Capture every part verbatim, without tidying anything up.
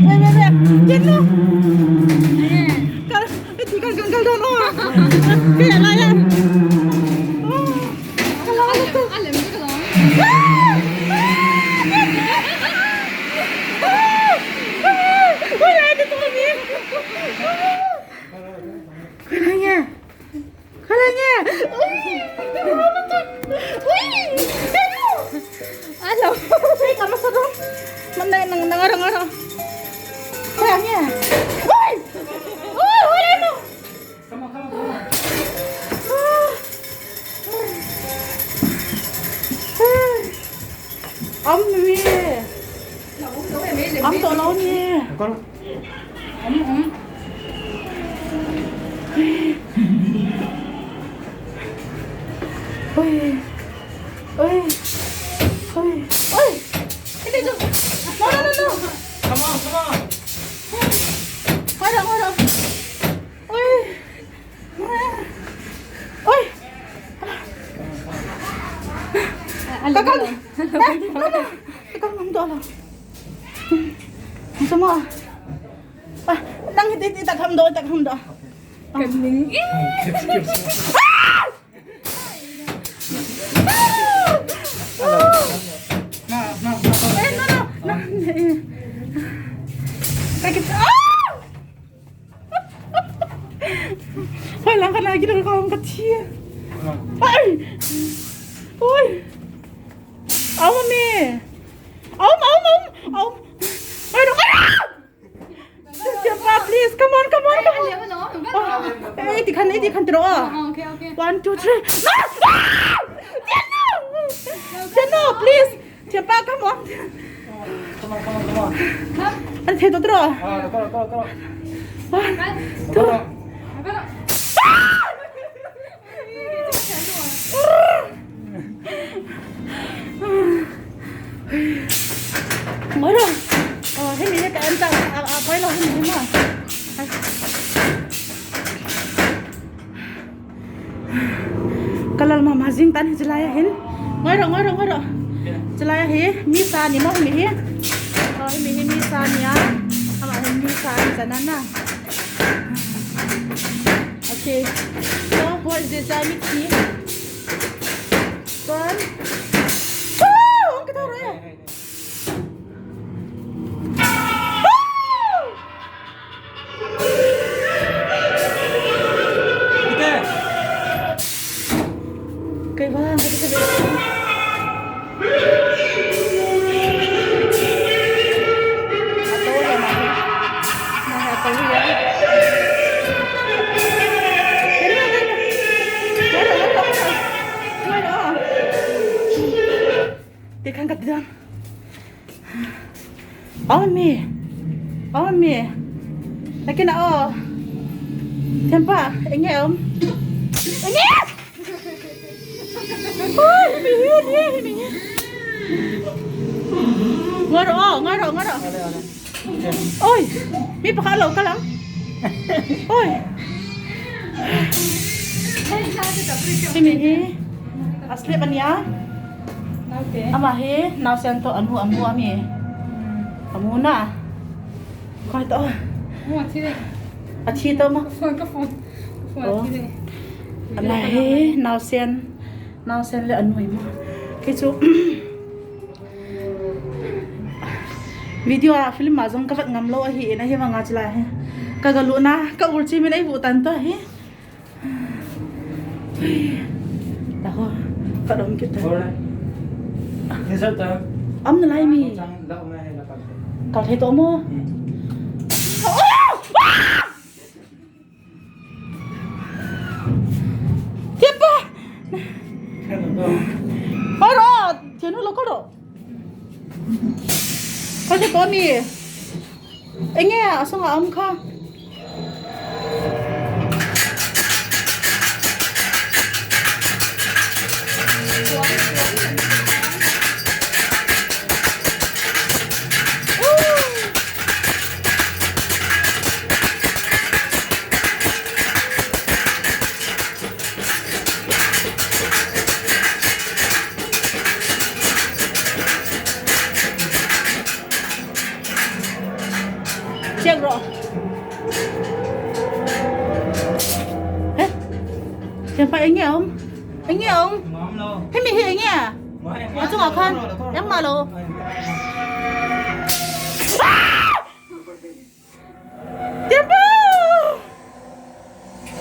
Wait, wait, wait. Chen nu. Kal, iti kal, kal, kal, dono. Kaya la ya. Oh. Kal la la. Wala ito ni. Kala niya. Kala niya. Uy! Uy! Hello! Hello! Hey, kamusta to? Nang, nang, nang, nang, nang. Kala niya. Uy! Uy, wala mo! Come on, come on, come on. Am ni. Am to lo ni. Kol. Am, am. Oi. Oi. Oi. Oi. Ini tu. No, no, no, no. Come on, come on. Hold on, hold on. Oi. Oi. Kakal. Eh, mama. Kakal, mam doh lo. Semua. Ah, nang iti, iti, tak ham doh, tak ham doh. Kaning. Ah! Eh, no, no, no. Kakit. Ah! Hoi lang kana gidal ka hong kathia. Ai! Oi! Au me! Au, au, au, au! Ai, no, ai! Siapa, please, come on, come on, come on. Eh, iti khan, iti khan tro. Okay, okay. One, two, three. No! Ah! Tiano! Tiano, please. Siapa, come on. Come on, come on, come on. Ani thei to tro. Ah, go, go, go. One, two. Moro. Oh, hemi ka anta, a, a, pai lo hemi ma. Kalal mama jing tan hi chilai a hin. Ngoi ro, ngoi ro, ngoi ro. Chilai a hi, mi sa ni mo mi hi. Oh, mi hi mi sa ni a. Ama hi mi sa ni sa na na. Okay. So, what is this? I need tea. One. Oh, ang kita ro. Te khan ka dam. Aw mi. Aw mi. Nakin a o. Thempa, enge om. Enge! Oi, mi hi, mi hi, mi hi. Ngaro, ngaro, ngaro. Oi, mi pakhat lo kalang. Oi. Himi hi. Asleep ania. Ama hi, naosen to anu amu ami. Amu na. Koi to. Athi to ma. Ka phone, ka phone. Ka phone athi de. Ama hi, naosen. Naosen le anu ima. Kei chu. Video a film a jong ka vet ngam lou ahi, na hi vang a chila hi. Ka galut na, ka ul chi min ai bu tan to hi. Ta ho, ka dom kit ta. Am na lai mi. Kal thei to mo. Tiapa. Aro, tianu lo karo. Kasi to mi. Enge, asung am kha. Check ro. He? Thianpa, eng nge um? Eng nge um? Himi hi eng nge? Achunga khan. Eng ma lo. Thianpa!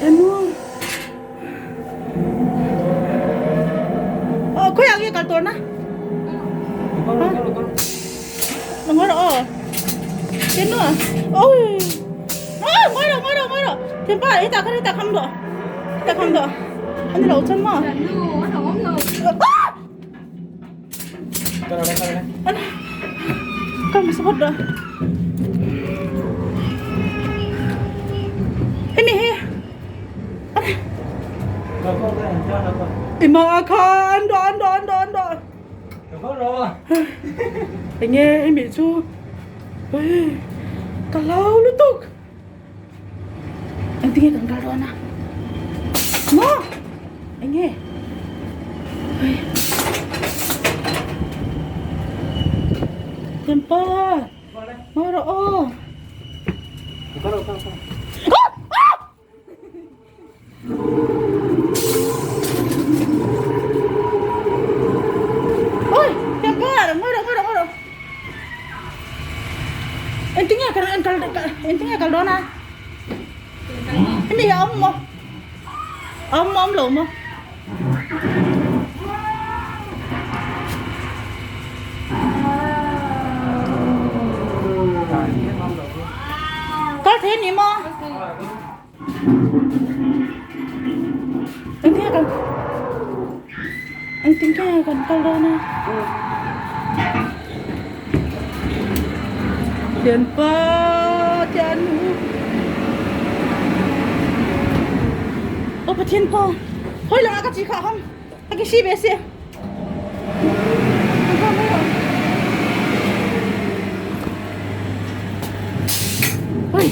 Enu. Oh, koi a nge kal tor na? Ha? Ngoi ro, oh. Enu. Oh. Oh, ngoi ro, ngoi ro, ngoi ro. Thianpa, hita khan, hita kham doh. Hita kham doh. Ani lo chan ma. Ah! Ana. Kam support doh. Himi hi. Ana. Ima khan doh, doh, doh, doh. Eng nge himi chu. Oi. Ka lau lutuk. Eng ti nge kan kal doh na? Mo! Eng nge? Oi. Thianpa. Mo ro, oh. Ah! Ah! Oi, Thianpa, ngoi ro, ngoi ro, ngoi ro. Eng ti nge kan, eng kal, eng ti nge kal doh na? Himi hi um mo? Um, um lo mo? Kal thei ni mo? Eng ti nge kan, eng ti nge kan kal doh na? Thianpa, Thianpa. O Pathen ko. Hoilang a ka che kha ham. Ka kisi behseh. Oi,